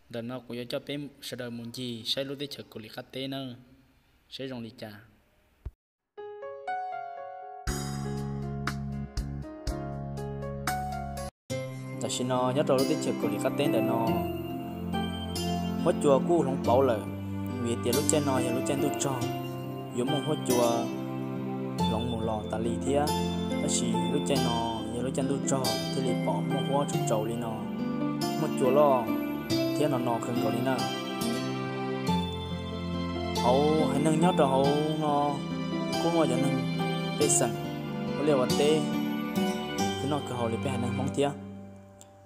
Ntawm no kuv yuav coj peb sawv daws mus ncig saib lub teb chaws Kaus Lim qab teb nawb, saib zoo li cas. Tam sim no nyob rau lub teb chaws Kaus Lim qab teb ntawm no, huab cua kuj hloov pauv lawm, vim tias lub caij no yog lub caij ntuj tsog, yuav muaj huab cua hloov mus los tas li thiab. Tab sis lub caij no yog lub caij ntuj tsog thiaj li pom muaj huab tsaus tsaus li no, muaj cua loj thiab no no kawg nkaus li na. Hauv haiv neeg nyob rau hauv no kuj muaj cov neeg pej xeem ua liaj ua teb, kuj noj kawg haus li peb haiv neeg Hmoob thiab.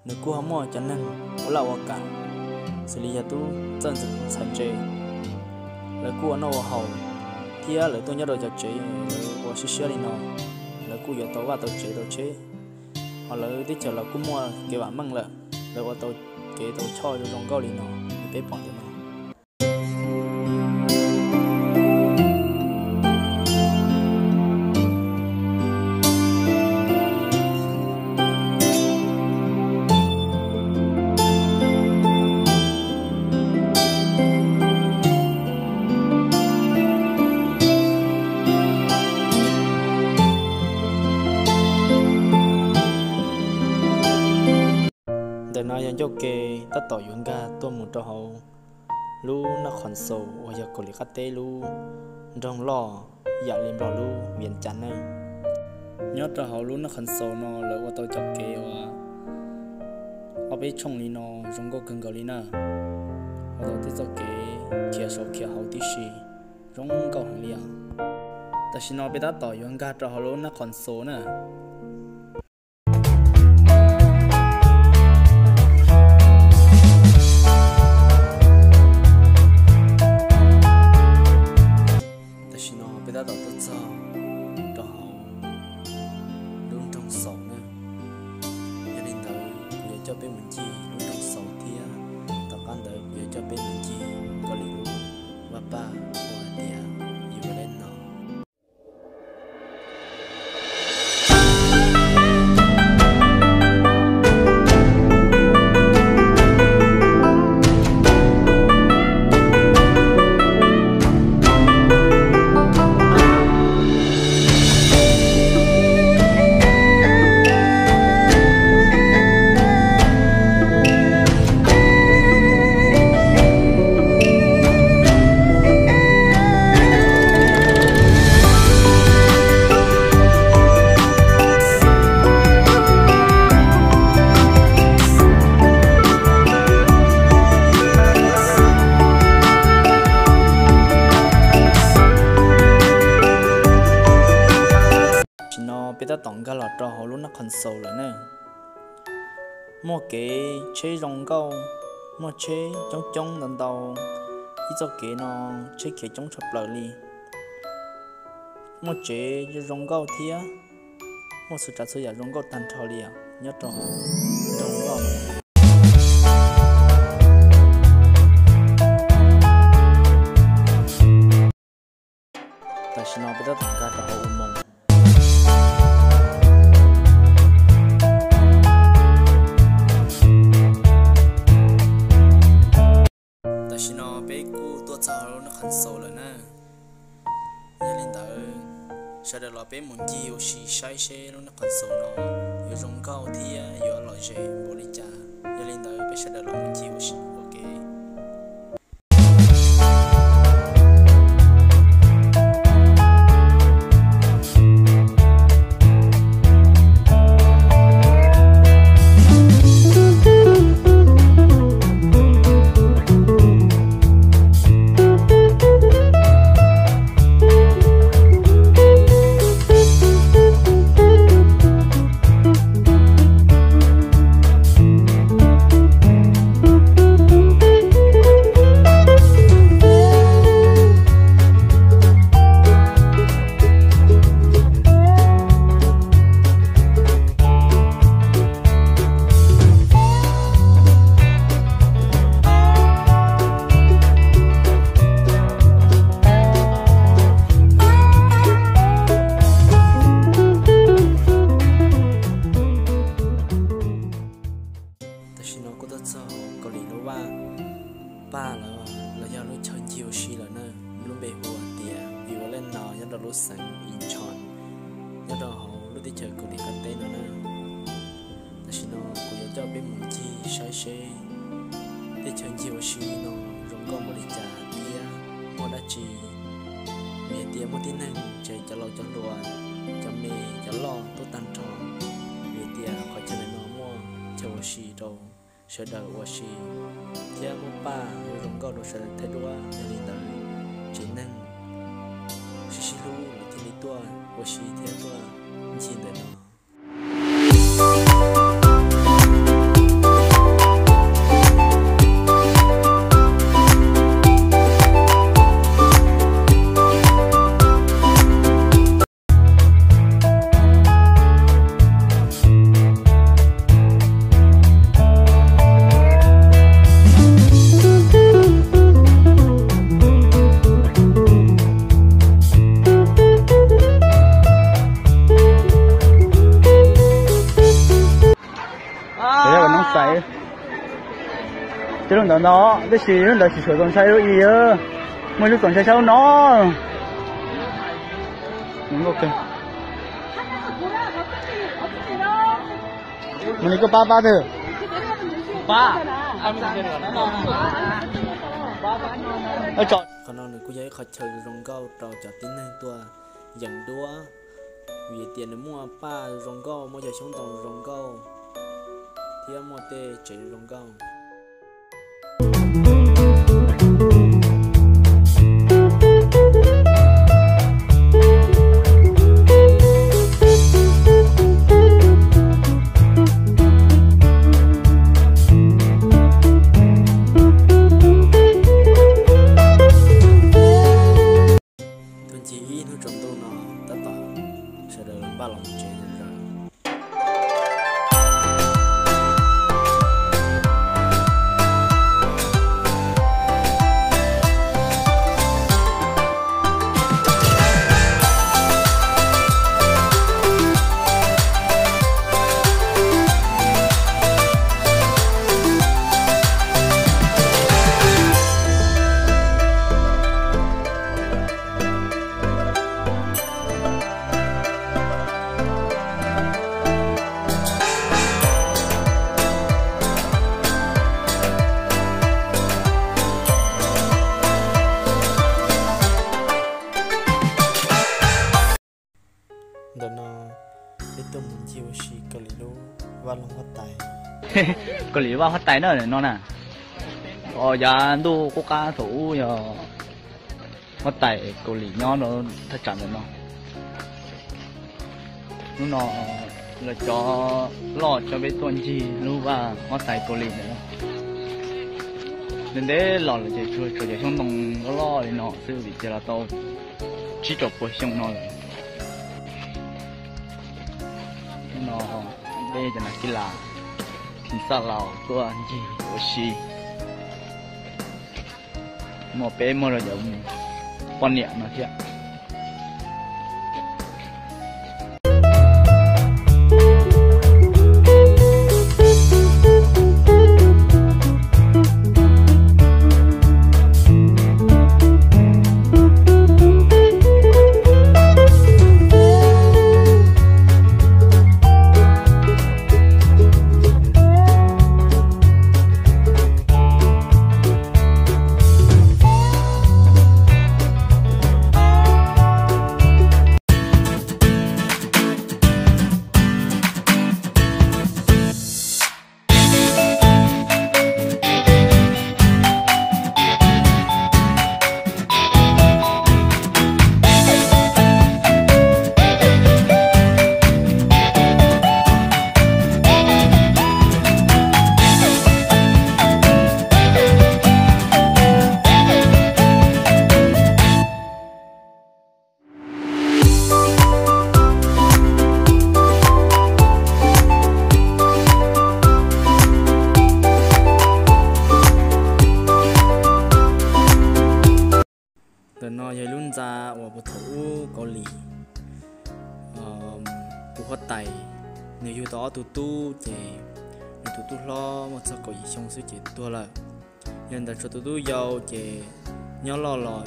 Nws kuj ho muaj cov neeg ua laj ua kam xws li yog tub txawj ntxhais ntse, lawv kuj ua noj ua haus thiab lawv tuaj nyob rau cov tsev lawv ua siab siab li no, lawv kuj yuav tau vaj tau tsev tau tsheb. Ho lawv teb chaws los kuj muaj kev vam meej lawm, lawv ua tau kev tau choj zoo zoo nkauj li no li peb pom ntawm no. Ntawm no yog ncauj ke tab tom yuav nkag tuaj mus rau hauv lub Naj Khon Xaus uas yog Kaus Lim qab teb lub nroog loj yam li Nplog lub Vias Cas nawb. Nyob rau hauv lub Naj Khon Xaus no lawv ua tau cov kev uas ob peb tshooj li no zoo nkauj kawg nkaus li na. Ua tau tej txoj kev khiav saud khiav hauv tib si, zoo nkauj heev li os. Tam sim no peb tab tom yuav nkag rau hauv lub Naj Khon Xaus na. Tam sim no peb tab tom tuaj txog rau hauv lub nroog Xaus na. Yog li ntawd kuv yuav coj peb mus ncig lub nroog Xaus thiab tom qab ntawd kuv yuav coj peb mus ncig Kaus Lim lub vaj paj uas hais tias Everest no. Tam sim no peb tab tom nkag los rau hauv lub Naj Khon Xaus lawm na. Muaj kev tsheb zoo nkauj, muaj tsheb coob coob ntau ntau. Ib txoj kev no tsheb khiav coob tshaj plaws li. Muaj tsev zoo nkauj thiab muaj txhua tsav txhua yam zoo nkauj tag nrho li os, nyob rau nroog loj. Tam sim no peb tab tom nkag rau hauv ua moos. Tam sim no peb kuj tuaj txog lub Naj Khon Xaus lawm na. Yog li ntawd, sawv daws los peb mus ncig ua si saib seb lub Naj Khon Xaus no yuav zoo nkauj thiab yuav lom zem npaum li cas. Yog li ntawd peb sawv daws los mus ncig ua si ua ke. Tam sim no kuj tuaj txog Kaus Lim lub vaj, Paj lawv los yog lub chaw ncig ua si lawm na, lub npe hu ua tias Violent Night nyob rau lub xeev Incheon, nyob rau hauv lub teb chaws Kaus Lim qab teb no na. Tam sim no kuv yuav coj peb mus ncig saib seb teb chaws ncig ua si no zoo nkauj npaum li cas thiab muaj dab tsi. Vim hais tias muaj tib neeg tsev cov laus cov hluas, cov me cov loj tuaj tag nrho, vim hais tias qhov chaw ntawm no muaj chaw ua si rau sawv daws ua si thiab muaj paj zoo nkauj rau sawv daws thaij duab. Yog li ntawd tsev neeg sib sib hlub lawv thiaj li tuaj ua si thiab tuaj ncig ntawm no. Ces lub ntawd no, tab sis lub ntawd tsis tshua txaus ntshai li. Muaj ib lub txaus ntshai sab lub no. Mus li koj pab pab twg. Qhov no nws kuj yog ib qhov chaw zoo nkauj rau cov tib neeg tuaj yeem duab, vim tias nws muaj paj zoo nkauj, muaj cov xyoob ntoo zoo nkauj, thiab muaj tej tsev zoo nkauj. Tuaj ncig ib hnub tsaus ntuj no tab tom sawv daws npaj los mus tsev zom zaws. Ntawm no peb tuaj mus ncig ua si Kaus Lim lub vaj loog huab tais. Kaus Lim vaj huab tais na no na. Os, yav ntuj qub qab thaum ub yog huab tais Kaus Lim nyob rau thaj tsam ntawm no. Hnub no lawv cov loj coj peb tuaj ncig lub vaj huab tais Kaus Lim ntawm no. Ntev ntev los lawm ces tsuas tshuav cov xyoob ntoo loj loj li no xwb, vim tias los tau tsib rau puas xyoo no lawm. Hnub no peb cov nas kis las Phim Xaj Laus tuaj ncig ua si, muaj peb muaj rau cov poj niam no thiab. Ntawm no yog ib lub ntxa uas puag thaum ub Kaus Lim tus huab tais, nws yug tau ob tug tub ces nws tus tub hlob muaj txog kaum yim xyoo xwb ces tuag lawm. Yog ntawd tshuav tus tub yau ces nyob loj los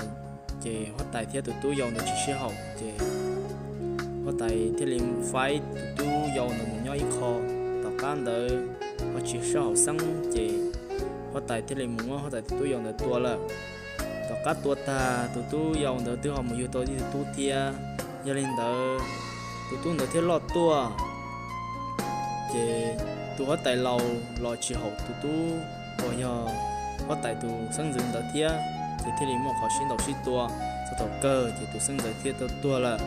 ces huab tais thiab tus tub yau ntawd tsis sib haum ces huab tais thiaj li faib tus tub yau ntawd mus nyob ib qho. Tom qab ntawd ho tsis sib haum xeeb ces huab tais thiaj li mus muab huab tais tus tub yau ntawd tua lawm. Tom qab tua tag tus tub yau ntawd twb ho mus yug tau ib tug tub thiab. Yog li ntawd tus tub ntawd thiaj loj tuaj. Ces tus huab tais laus los tsis haum tus tub uas yog huab tais tus xeeb ntxwv ntawd thiab, ces thiaj li muaj qhov sib ntaus sib tua. Txog thaum kawg ces tus xeeb ntxwv thiaj tuag lawm.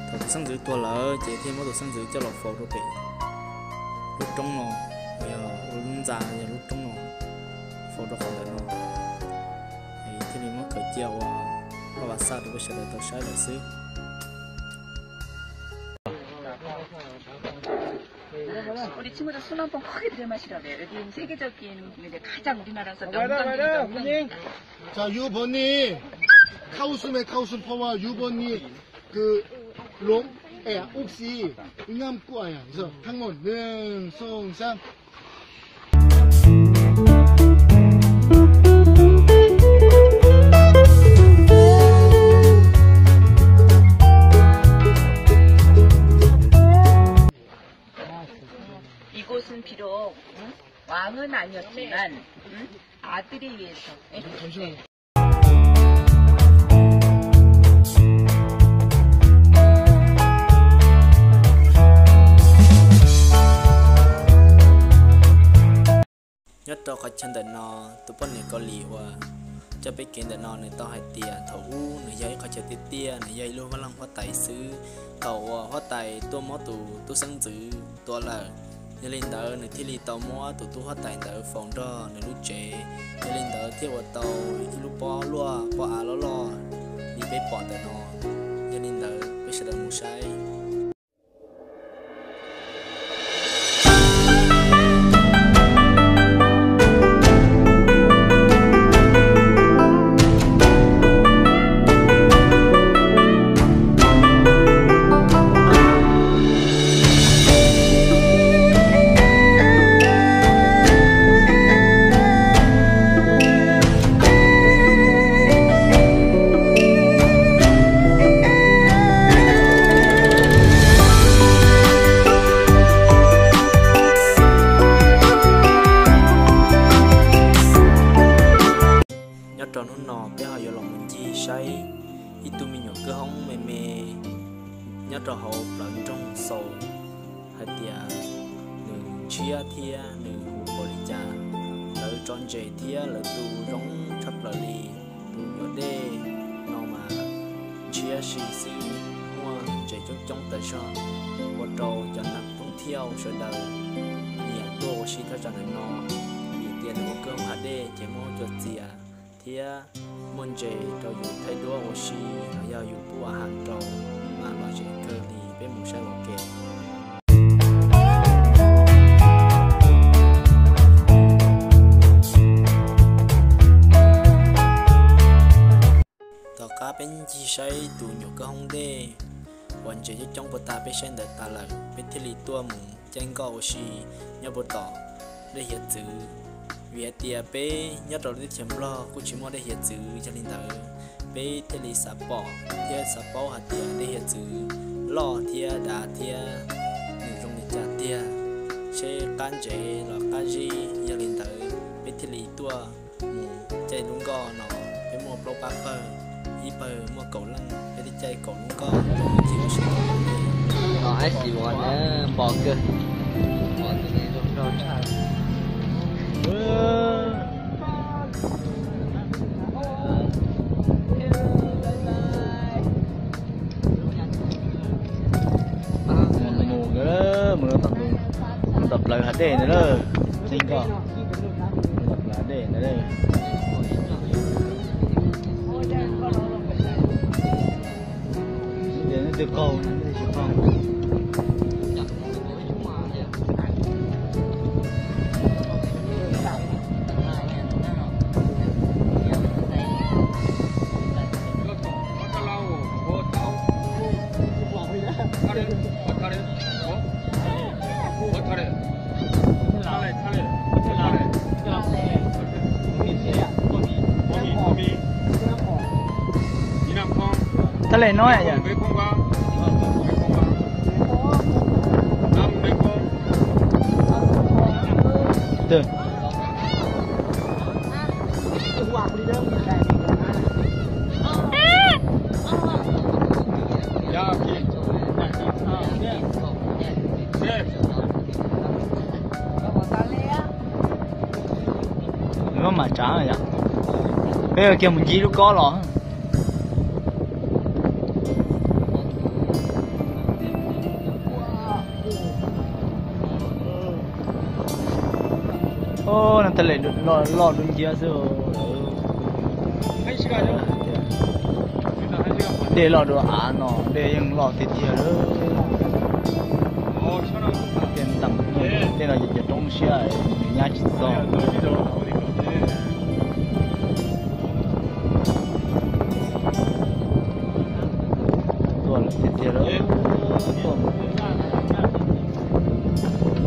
Thaum tus xeeb ntxwv tuag lawm ces thiaj muab tus xeeb ntxwv coj los faus rau pem lub roob no, uas yog lub ntxa yog lub roob no, faus rau qhov ntawm no. Thiaj li muab khaws cia ua hauj lwm xaj rau peb sawv daws tau saib lawm xwb. 우리 친구들 손 한번 크게 들이마시라고 해요. 여기는 세계적인 가장 우리나라에서 명관들이 자, 요 번이 카우스메 카우스 파워 요 번이 그 롬, 에, 옥시 이남꾸아야. 그래서 탕몬 는 송상 이곳은 비록 응? 왕은 아니었지만 응? 아들에 의해서 Nyob rau qhov chaw ntawm no, tus poj niam Kaus Lim uas coj peb kev ntawm no nws tau hais tias thaum ub nws yog ib qhov chaw tiaj tiaj, nws yog ib lub vaj loog huab tais xwb. Thaum uas huab tais tuaj muab tus tub xeeb ntxwv tua lawm, yog li ntawd nws thiaj li tau muab tus tub huab tais ntawd faus nrog nws lub tsev. Yog li ntawd thiaj ua tau ib lub pob luaj pob av loj loj li peb pom ntawm no. Yog li ntawd peb sawv daws mus saib. Nyob rau hnub no peb ho yuav los mus ncig saib ib tug me nyuam kwj hoob me me nyob rau hauv plawv nroog xaus hais tias nws ntshiab thiab nws hu ua li cas. Lawv tso ntses thiab lawv tu zoo tshaj plaws li. Tus nyuam dej no mas ntshiab si xwb, muaj ntses coob coob tas zog, ua rau cov neeg thoob thiab sawv daws nyiam tuaj ua si thaj tsam ntawm no, vim tias nws ua kwj hoob hav dej ces muaj cua txias thiab muaj ntses rau yus thaij duab ua si los yog yus pub a has rau mas lom zem kawg li. Peb mus saib ua ke. Tom qab peb ncig saib tus nyuam kwj hoob dej uas ntses coob coob puag ta peb saib ntawd tas lawm, peb thiaj li tuaj mus caij nkoj ua si nyob puag tom dej hiav txwv. Vim hais tias peb nyob rau lub teb chaws Nplog kuj tsis muaj dej hiav txwv, yog li ntawd peb thiaj li xav pom thiab xav paub hais tias dej hiav txwv loj thiab dav thiab nws zoo li cas tiag, seb qab ntsev los qab zib. Yog li ntawd peb thiaj li tuaj mus caij lub nkoj no. Peb muaj plaub pab pawg, ib pawg muaj kaum leej, peb thiaj caij kaum lub nkoj tuaj mus ncig ua si. Nov haib xis uas npog kawg, pom tus zoo nraug tshaj. Mus nkawd, mus tom plawv hav dej ntawd lawm, txij nkoj, mus tom plawv hav dej ntawd lawm. Ces neb twb qaug, neb twb tsis qaug. Lej no yom. Lub mam tsav yom. Peb kiag mus ncig lub kob los. Ov, no tas li loj dub nciab xwb. Dej loj dua av no, dej yeej loj tiag tiag lawm. Tej no, tej no ces cov roob siab, nyab tsis txog. Tuaj lawm tiag tiag lawm.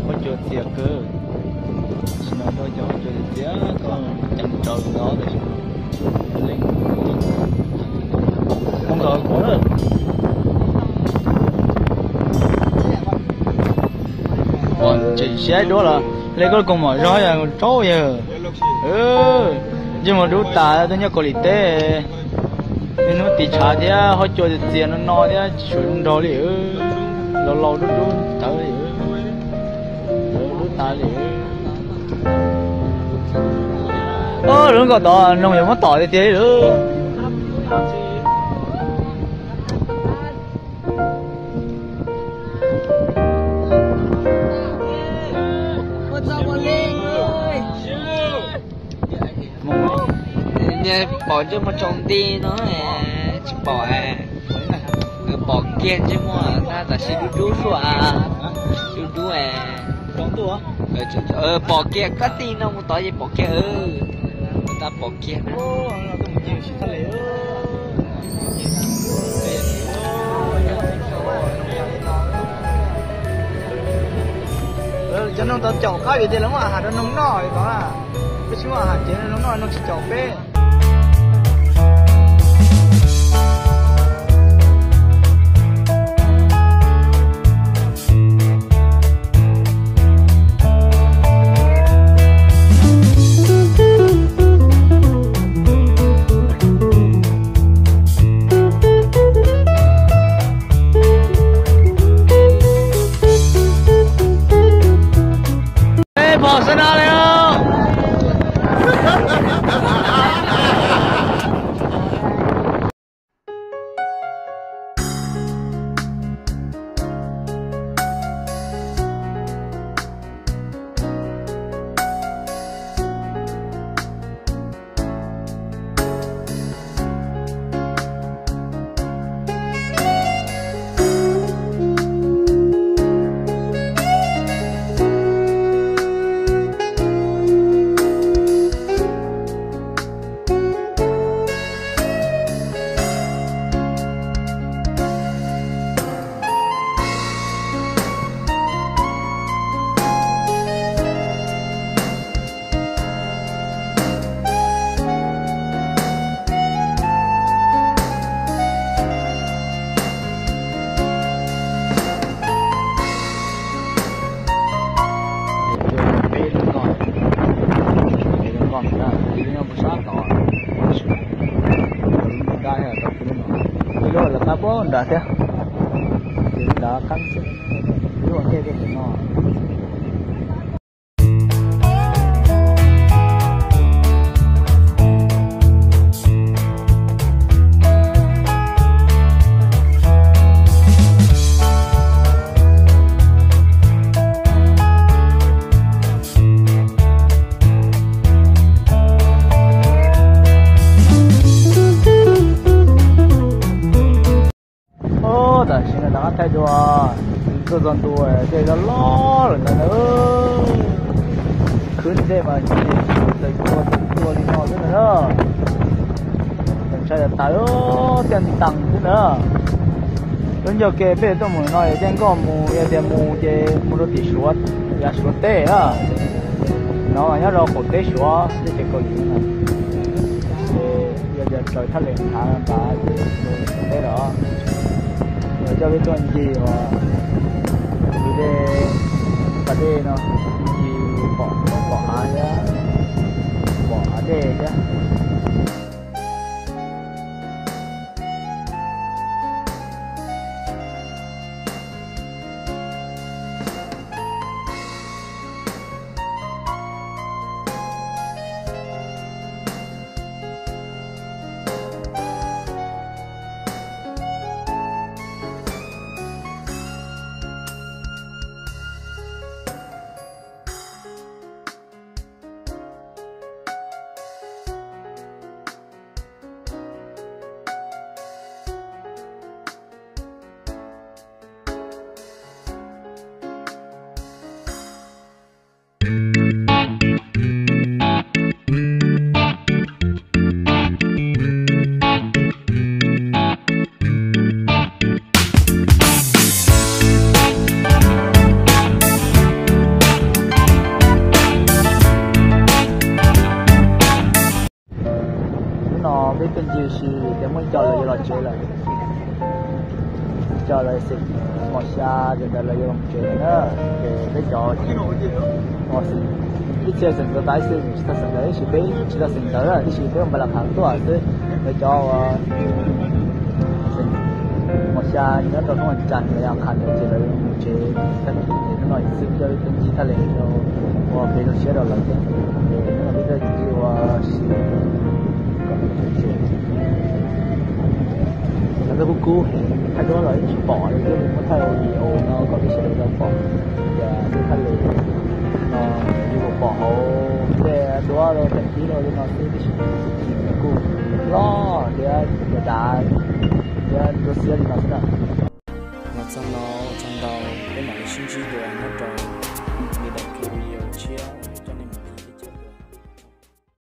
Huab cua txias kawg. Tam sim no cov huab cua txias txias, koj ceev rau ntawd tab sis leej, leej, mus nkaus kuv lawm. Pom tseem siab duab lawm, le koj koom mom zog yog rau yawg. Ntsej muag dub tas, tuaj nyob Kaus Lim teb, niaj hnub tiv tshav thiab huab cua txias no no thiab tsis tshua zoo nraug li. Laus laus dub dub tawv li, dub tas li. Lub nkoj tod noog yuav muab tom tiag tiag li lawm. Pom ntsej muag tsaus nti no, tsis pom, pom kiag ntsej muag tab tam sim dub dub suab, dub dub. Pom kiag kab tij no mus tod ces pom kiag, tab pom kiag na. Cov noog tod caum qab vim tias lawv muaj a has rau noog noj li tod na. Peb tsis muaj a has ces noog noj, noog tsis caum peb. Peb pom xwb no li os. Peb lub nkoj, peb lub nkoj na, peb lub nyob puag sab tod, peb lub nkoj dab thiab tau peb lub no, peb lub lawv qab puag nrad thiab, ces nrad qab xwb, peb lub ua ntej tej pem no. Ub, tam sim no rov qab thaij dua, tuaj txog ntua dej loj loj lawm ntag na. Khwb dej mas txawm tua txawm tua li no xwb ntag na. Tseem ntshai tas tas, tiaj ntees xwb ntag. Lub ncauj ke peb tuaj mus no yog caij nkoj mus, yog tias mus ces mus rau tim Suav, yav Suav teb na. No mas nyob rau qaum teb Suav teb chaws Kaus Lim no. Yog tias Thaj Lees Nphav Nphav ces teb los, coj peb tuaj ncig uas tus dej, pas dej no, ncig pom, pom hav thiab, pom hav dej thiab. Hnub no peb tuaj ncig si ces muaj ib co lawv yuav los tsev lawm. Ib co lawv xeem mos xya ces ntawd lawv yuav los tsev na. Ces peb cov ua xeem, ib txhia xeem ntawv tas ib txhia tsis tau xeem ntawv, tab sis peb tsis tau xeem ntawv tiam sis peb ua npa las khav tuaj xwb. Lawv cov ua xeem mos xya nyob rau hnub vas cas lawv yuav khav ntawv ces lawv yuav mus tsev tag kis ces hnub no xwb coj peb tuaj ncig Thaj Lees rau ua kev zoo siab rau lawv thiab. Ces hnub no peb tuaj ncig ua si kom lawv tsev. Lawv tuaj kub kub heev, thaij duab los yeej tsis pom li, thiaj li muab thaij ua video no kom peb sawv daws tau pom. Ces lub Thaj Lees no yus pom hauv tej duab rau tej tib rau li no xwb tiam sis kuj loj thiab dav dav thiab ntsuab xiab li no xwb na. Los txog no ua tsaug ntau, peb mam li sib ntsib dua nyob rau video